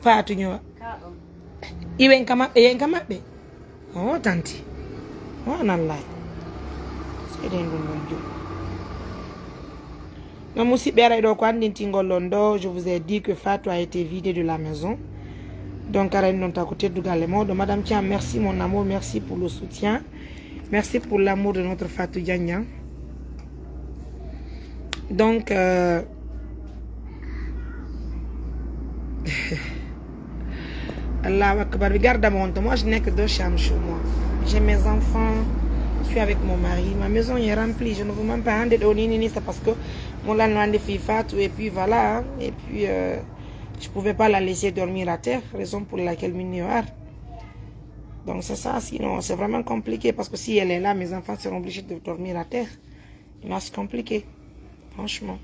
Faatu ñowa. Iwen ka maɓɓe yen ka maɓɓe. O tanti. O nan lay. Seeɗen ɗum ɗon jum. No musiɓɓe aray ɗo ko anndintingol on ɗo. Je vous ai dit que Fatou a été vidée de la maison. Donc aray ɗon taw ko teddugal e mawɗo. Madame Thiam, merci mon amour, merci pour le soutien. Merci pour l'amour de notre Fatou Diagne. Donc euh, Allahu Akbar, regarde mon, moi je n'ai que deux chambres chez moi. J'ai mes enfants, je suis avec mon mari, ma maison est remplie, je ne vous mens pas. Hande ɗo ni ni c'est parce que mon lan no andi fi Fatou et puis voilà, et puis euh, je pouvais pas la laisser dormir à terre, raison pour laquelle mi ñëwaat. Donc c'est ça, sinon c'est vraiment compliqué parce que si elle est là, mes enfants seront obligés de dormir à terre. Là, c'est compliqué, franchement.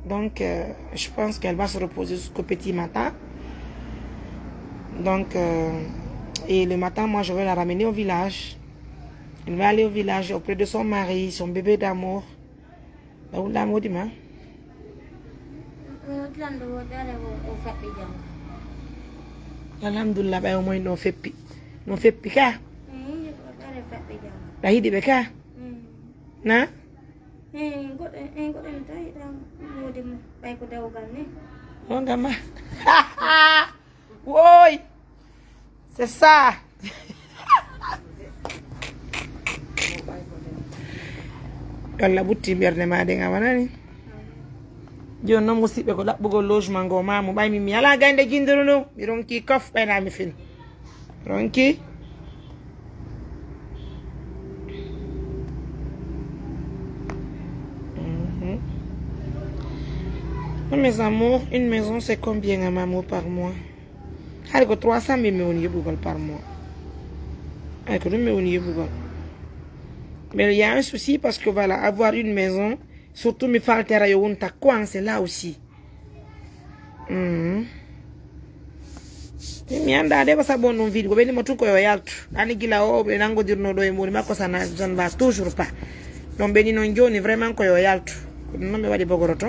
Donc, euh, je pense qu'elle va se reposer jusqu'au petit matin. Donc, euh, et le matin, moi, je vais la ramener au village. Elle va aller au village auprès de son mari, son bébé d'amour. Ɗawulɗa moodi ma? Alhamdulillah, ɓay o moy no feppi. No feppi ka? Ɗa hiɗi ɓe ka? Na? Goɗɗo en tawi ɗan moodi mum ɓay ko dawgal ni. O ngama. Woy. C'est ça. Walla ɓutti ɓernde ma ɗen a wanani. Joni noon musiɓɓe ko ɗaɓɓugol logement ngo mamu ɓay min mi ala gaynde jinduru ndu mi ronki kof ɓayna mi fin. Ronki. Mhm. Non, mes amours, une maison c'est combien à Mamo par mois? Hari ko trois cent mille mi woni yoɓugol par mois. Ay, ko ɗum mi woni yoɓugol. Mais il y a un souci parce que voilà, avoir une maison, surtout mi faltera yo wonta coin, c'est là aussi. Mhm. Mi anndaa de ko sabu on ɗum wiide. Ko ɓe ni mo tun ko yo yaltu. Ani gila o ɓe nanngodirnoo ɗo e muuri makko, ça n'a, ça ne va toujours pas. Ɗon ɓe ni non jooni vraiment ko yo yaltu. Ko ɗum non ɓe waɗi bogoroto.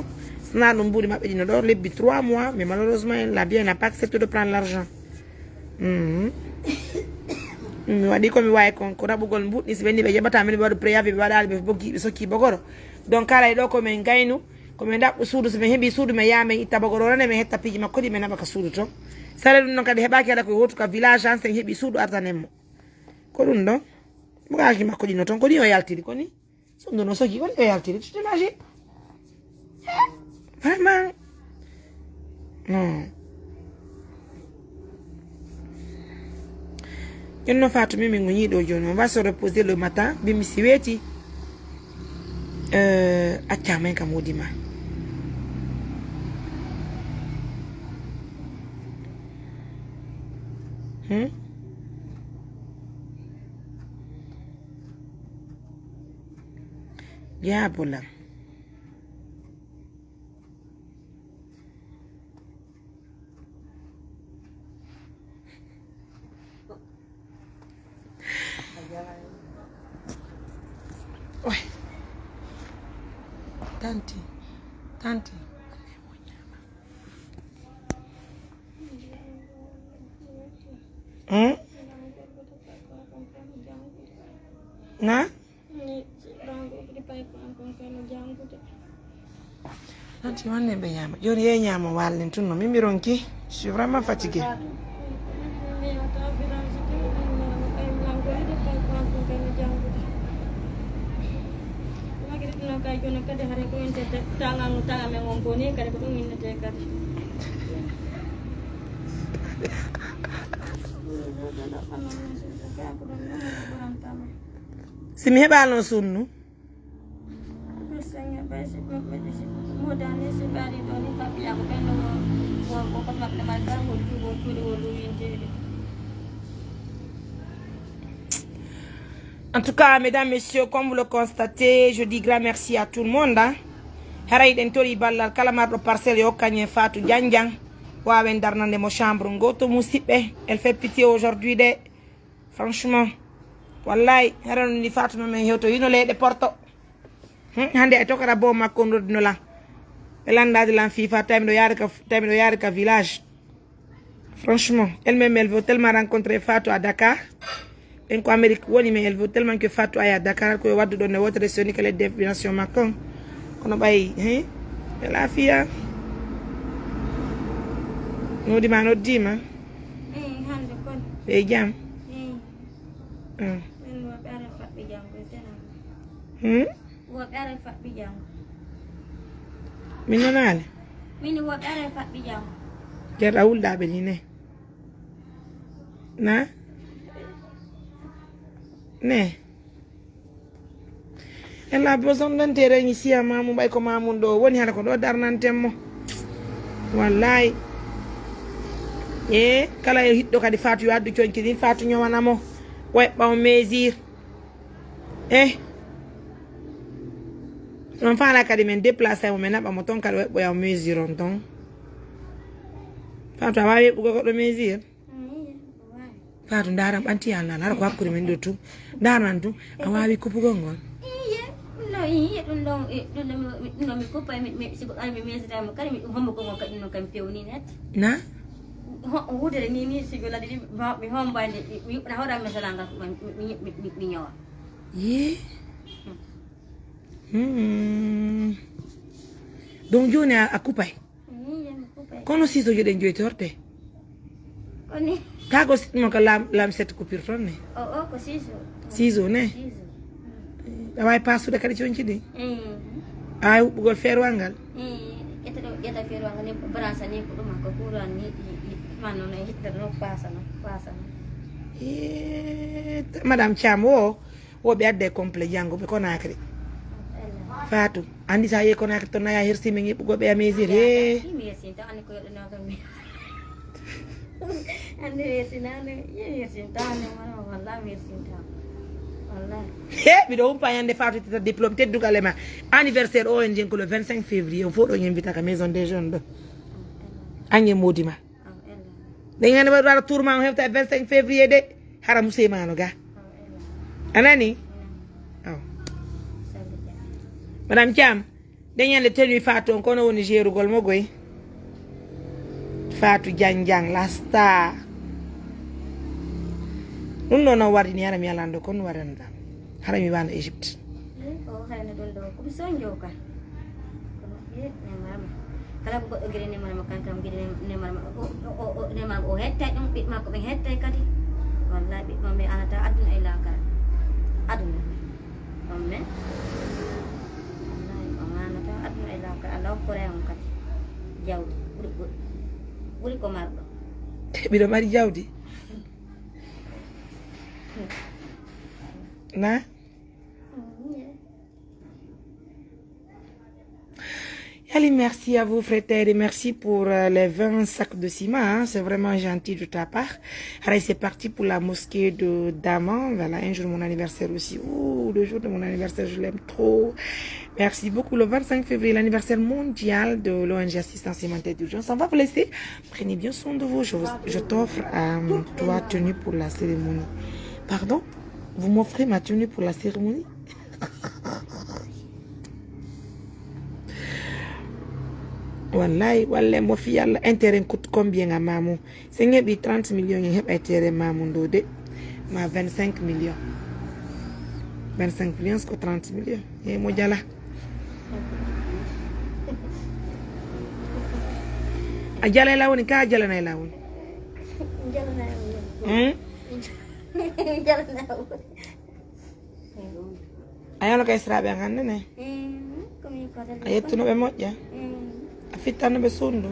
Sinaa ɗum mbuuɗi maɓɓe ɗino ɗo lebbi trois mois, mais malheureusement, la bien n'a pas accepté de prendre l'argent. Mhm. Mi waɗi ko mi waawi kon, ko raɓugol mbuuɗi, si ɓe ni ɓe jaɓataa min ɓe waɗu préavis, ɓe waɗaali ɓe boggi, ɓe sokki bogoro. Donc, kala e ɗo ko min gaynu, ko min ɗaɓɓu suudu, si min heɓi suudu, min yaha min itta bogoro, rene min hetta piiji makko ɗi, min naɓa ka suudu ton. Sare ɗum non kadi heɓaaki haɗa ko hotu ka village, an sen heɓi suudu artanen mo. Ko ɗum ɗon, bugaaki makko ɗi no ton, ko ni o yaltiri, ko ni? Suudu no soki, ko ni o yaltiri, tu t'imagines? Vraiment. Non. Jooni non Fatou, min, min ŋoñii ɗo jooni. On va se reposer le matin. Mbi mi si weeti. Euh, accaa men ka moodi ma. Hmm? Jaabolan. Oy. Tanti, tanti. Hmm? Na? Tanti, wanne ɓe ñaama. Jooni yee ñaama wallen tun no. Min mi ronki. Je suis vraiment fatiguée. Si mi heɓaano sunnu. En tout cas, mesdames, messieurs, comme vous le constatez, je dis grand merci à tout le monde, hein. Haray ɗen tori ballal kala marɗo parcelle yo kanyen Fatou Janjan waawen darnande mo chambre ngoto musiɓɓe. Elle fait pitié aujourd'hui de. Franchement, wallahi, hara no ni Fatou no men hewto yino leyɗe Porto. Hmm, hande ay tokara bo makko on nodduno lan. Ɓe landaade lan fii Fatou, tawi miɗo yaade ka, tawi miɗo yaade ka village. Franchement, elle-même, elle veut tellement rencontrer Fatou à Dakar. Ɓen ko Amérique woni, mais elle veut tellement que Fatou aille à Dakar, ko yo waddu ɗon ne wotere so ni ka ledde nation makko on. Kono ɓay, hein? E lafiya. Noddi ma, noddi ma. Eyi, hannde kon. Ɓe jam? Eyi. Mm. Min woɓɓe ara faɓɓe janngo e Sénégal. Hmm? Woɓɓe ara faɓɓe janngo. Min nonaali? Min woɓɓe ara faɓɓe janngo. Jarɗa wulɗaaɓe ni ne? Na? Ne? Elle a besoin d'intérêt ici à Mamoun, ɓay ko Mamoun ɗo woni, hara ko ɗo darnanten mo. Wallahi. E kala e hiɗɗo kadi Fatou yo addu conci ɗin, Fatou ñowana mo. Way ɓaw mesure. Eh. On faala kadi men déplacé mo, men naɓa mo ton kadi way ɓoya mesure on ton. Fatou a waawi ɓugo goɗɗo mesure? Faatu, ndaaram ɓanti an lan, hara ko hakkunde men ɗo tun. Ndaaran tun, a waawi kuppugol ngol? Iye, ɗum ɗo, iye, ɗum ɗon, e, ɗum ɗo mi, mi, ɗum ɗo mi kuppay, mi, mi, si goɗɗo ari mi mesitaama kadi, mi, hombo ko ngon kadi non kam fewnini hatti. Na? Ho-, wudere ni, ni, si jolade ni, mi ho-, mi homba nde, mi, mi yuɓɓina hoore am, mi sala ngal, mi, mi, mi, mi, mi ñowa. Ye? Hmm. Hmm. Donc jooni a, a kuppay? Min, yami kuɓay. Kono siiso joɗen joytorte. Koni? Ka ko si-, mo ka lam-, lam set coupure ton ne? O, o, ko siiso. Siiso ne? Siiso. Mm. A waawi paasude kadi conci ɗin? Mm. A waawi huɓɓugol feerwal ngal? Mm. Ƴetta ɗo, ƴetta feerwal ngal ni, branche ni, ko ɗum ko courant ni, i, i, man noon, e hittata noon, paasa noon, paasa noon. Eh, t-, Madame Thiam, wo, wo ɓe adda e complet janngo ɓe Conakry. Fatou, andi sa yehi Conakry ton, naya hersi men eɓɓugo ɓe à mesure, he. Mi hersi tan, andi ko yoɗɗo noon kam mi. Ande wersinaano, ye wersintano, wala, wala wersintano. Wala. He, miɗo humpa ñande Fatou teta diplôme teddugal e ma. Anniversaire O N G ko le vingt-cinq février, on fof ɗo invita ka Maison des Jeunes ɗo. Ange modi ma. Ɗen ñande waɗa tour ma on hefta e vingt-cinq février de. Hara musey ma no ga. Anani? Oh. Madame Thiam. Nde ñande tenue Fatou on, kono woni jeerugol mo goy. Fatou Diagne Diagne, la star. Ɗum ɗo non wardini, hara mi alano ɗo, kono waɗano ɗam. Hara mi wano Égypte. Eh, o hayno ɗum ɗo, ko mi sonjo ka. Kono, eh, nemara ma. Kala ko goɗɗo giri nemara ma, kan kam giri nem-, nemara ma. O, o, o, o, nemara ma, o hettay ɗum, ɓiɓɓe makko ɓen hettay kadi. Wallahi, ɓiɓɓe maɓɓe anata aduna e lakara. Aduna. On men? Wallahi, on maanata aduna e laakara. Allah hokkore on kadi jawdi ɓuri, ɓuri, ɓuri ko marɗo. Miɗo mari jawdi? Na? Mm, yeah. Allez, merci à vous, frères et merci pour, euh, les vingt sacs de ciment, hein. C'est vraiment gentil de ta part. Allez, c'est parti pour la mosquée de Daman. Voilà, un jour mon anniversaire aussi. Ouh, le jour de mon anniversaire, je l'aime trop. Merci beaucoup. Le vingt-cinq février, l'anniversaire mondial de l'O N G Assistance Humanitaire d'Urgence. On va vous laisser. Prenez bien soin de vous. Je, vous- je t'offre, euh, trois tenues pour la cérémonie. Pardon? Vous m'offrez ma tenue pour la cérémonie? Wallahi, wallahi, mo fi Yalla, intérêt coûte combien à Mamou? Si en heɓi trente millions, en heɓay terrain Mamou ndo de. Ma vingt-cinq millions. Vingt-cinq millions ko trente millions. E mo jala. A jala e lawoni, ka a jalana e lawoni. Jalana e lawoni. Hmm? Jalana e lawoni. A yano ka Israaɓe an hannde ne? Mm, ko min ko A yettuno ɓe moƴƴa? Mm. A fittanno ɓe suudu?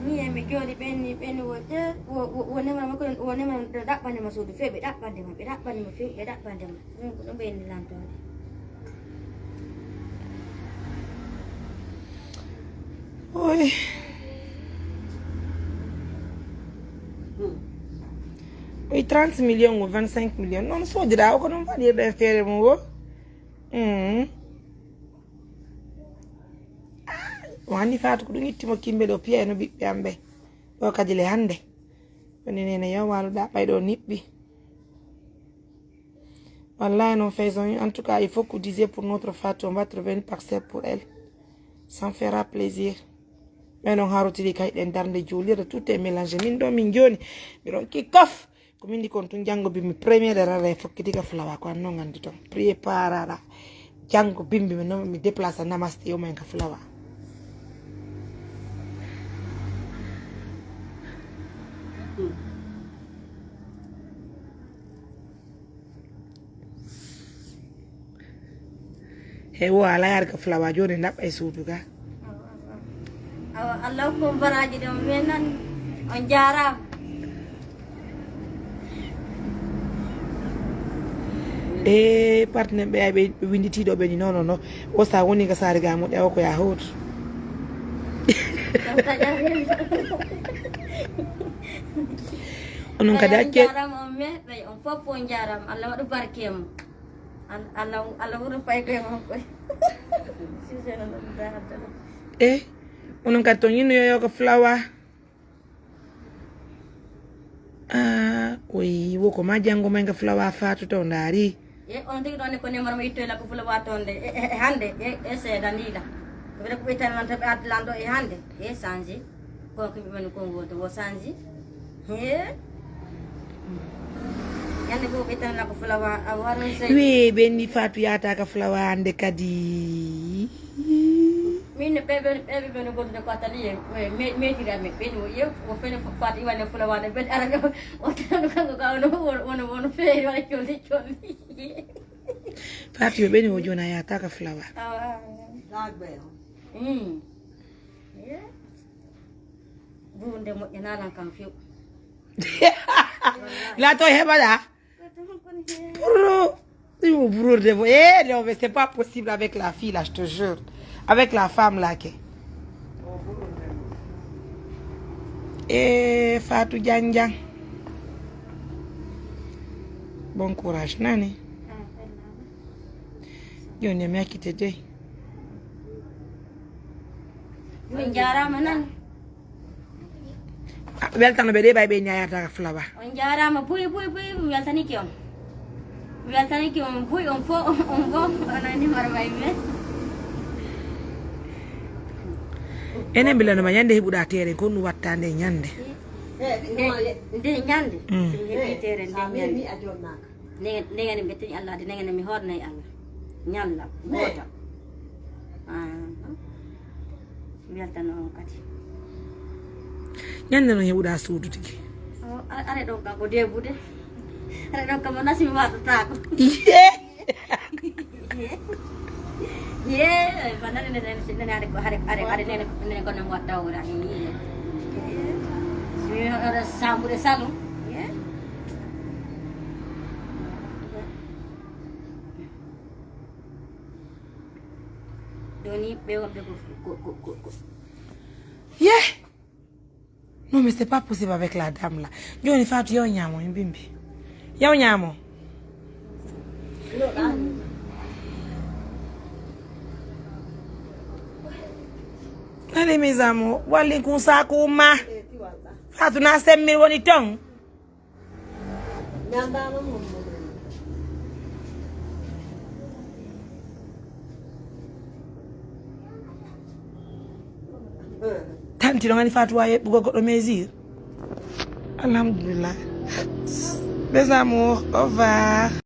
Min e mi jooɗi ɓen ni, ɓen wo ƴe-, wo, wo, wo nemana makko, wo nemana ɗo ɗaɓɓande ma suudu few, ɓe ɗaɓɓande ma, ɓe ɗaɓɓande ma few, ɓe ɗaɓɓande ma. Min ko ɗum ɓe inni lantoode. Oy. Oy, trente millions ou vingt-cinq millions. Non, soodira o ko ɗum waɗirɗen feere mum o. Mm. Ah, o anndi Fatou ko ɗum itti mo Kimbe ɗo, piya e no ɓiɓɓe am ɓe. Ɗo kadi le hannde. Woni nene yo waluɗa ɓay ɗo niɓɓi. Wallahi non faisons. En tout cas, il faut que vous disiez pour notre Fatou, on va trouver une parcelle pour elle. Ça me fera plaisir. Mais non harotiri kay ɗen darnde juulirde, tout est mélangé. Min ɗo min joni, mi ronki kof. Ko min di kon tun janngo bimbi premier de rara e fokkiti ka fulawa ko an non anndi ton. Préparara. Janngo bimbi mi non mi déplace namaste yo men ka fulawa. He wo ala yar ka fulawa joni naɓɓa e suudu ga. Awa, Allah hokku on baraaji ɗon, men nan on jaaraama. E partenaire ɓe ay ɓe winditiiɗo ɓe ni, non, non, non. O sa woni ka saare ga mo ƴawa ko ya hootu. Onon kadi Ɓay on accee jaaraama, on meeɗay, on fof on jaaraama. Allah waɗu barke e mon. Al-, Allah, Allah wuro fay koye mon koy. Siseno ɗum da haddana. E onon kadi to ñinno yoyo ko fulawa. Ah, oyi, wo ko ma janngo may nga fulawa Fatou to ndaari. E on tigi ɗon ne ko nemar mo ittoy la ko fulawa ton de. E, e, e hannde, e, e seeda ni la. Ko wiyata ko ɓe tan lan to ɓe addi lan ɗo e hannde. E sanji. Ko ko ɓe mani ko wonto wo sanji. He? Yande ko ɓe tan la ko fulawa a waran sey. Wi ɓe ni Fatou yata ka fulawa hannde kadi. Min no ɓe, ɓe, ɓe, ɓe, ɓe no gondude ko atelier, e, me-, maître amen, ɓe no, yo, o fene fo-, fati iwane fulawa de, ɓe ara ɓe, o tan kanko ka, ono, ono, ono, ono feeri, wala colli, colli. Fatou yo ɓe ni o jona ya taka fulawa. Awa. Dagbe. Mm. Yeah. Bunde moƴƴa nalan kam few. La to heɓaɗa. Pour, pour, pour, eh, non, mais c'est pas possible avec la fille là, je te jure. Avec la femme là, que. E Fatou Diagne Diagne. Bon courage, nani? Jooni mi accite dey. On jaaraama nan. Ah, weltano ɓe de ɓay ɓe ñaayata flawa. On jaaraama buy, buy, buy, mi weltanike on. Mi weltanike on buy, on fo, on fo, on anndi mara may men. Enen mbilanoma ñande heɓuɗa teeren, ko ɗum watta nde ñande. Nde, nde ñande. Mm. So heɓi teeren nde ñande. Nde, nde ngani mbettini Allah de, nde ngani mi hoornay Allah. Ñalla, gooto. Ah. Mi weltano on kadi. Ñande non heɓuɗa suudu tigi. O, a-, are ɗon kam ko debude. Are ɗon kam o nasi mi waɗataako. Iye. Ye, ma nani nene, nene are ko, are, are, are nene, nene ko non watta o ra. Iye. Mi waɗa sambude salon. Iye. Jooni ɓe wonɓe ko, ko, ko, ko, ko. Ye! Non, mais c'est pas possible avec la dame là. Jooni Fatou, yaw ñaamo, en bimbi. Yaw ñaamo. Allez, mes amours, walli kun saku ma. Fatou na semmi woni ton. Tanti, ɗon ani Fatou wa yeɓɓugo goɗɗo mesure. Alhamdulillah. Mes amours, au revoir.